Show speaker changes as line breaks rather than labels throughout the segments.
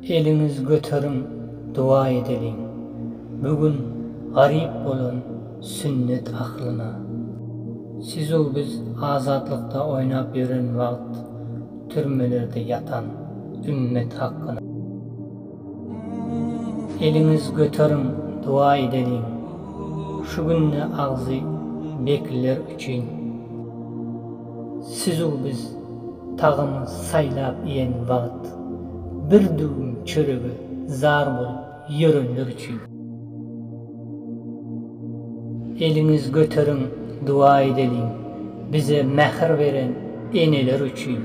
Eliňizi göteriň doga edeliň. Bu gün garyp bolan sünnet ahlyna. Sizu biz azatlykda oýnap ýören wagt türmelerde ýatan ümmet hakkyna. Eliňizi göteriň doga edeliň. Şu günde agzy bekliler üçin. Sizu biz tagamy saýlap iýen wagt, bir düwüm çörege zar bolup ýörenler üçin. Eliňizi göteriň dua edeliň, bize mähir beren eneler üçin.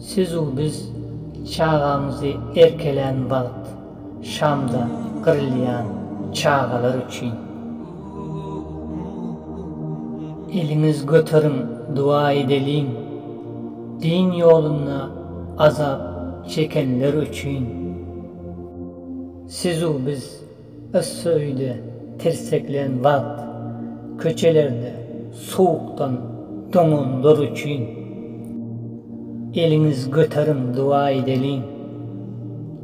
Sizu biz çagamyzy erkelän wagt, Şamda gyrylýan çagalar üçin. Eliňiz göteriň dua edeliň. Din ýolunda azap çekenler üçin. Sizu biz yssy öýde tirseklän wagt köçelerde sowukdan doňanlar üçin. Eliňiz göteriň dua edeliň.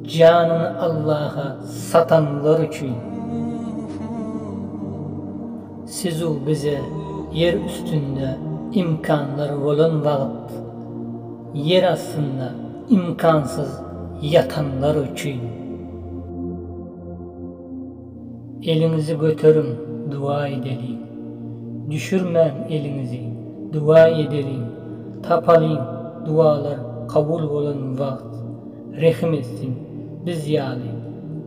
Janyny Allaha satanlar üçin. Sizu bize ýer üstünde imkanlar bolan wagt ýer astynda imkansyz ýatanlar üçin. Eliňizi göteriň dua edeliň. Düşürmäň eliňizi dua edeliň tapalyň dualar kabul bolan wagt rehim etsin biz ýaly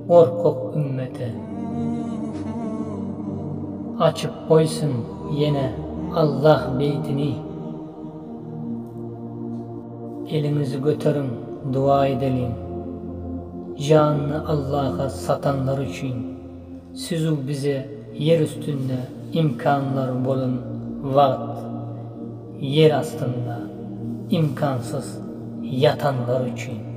gorkak ümmete. Açyp goýsun ýene Allah beýtini. Eliňizi göteriň dua edeliň. Janyny Allaha satanlar üçin. Sizu bize ýer üstünde imkanlar bolan wagt ýer astynda imkansyz ýatanlar üçin.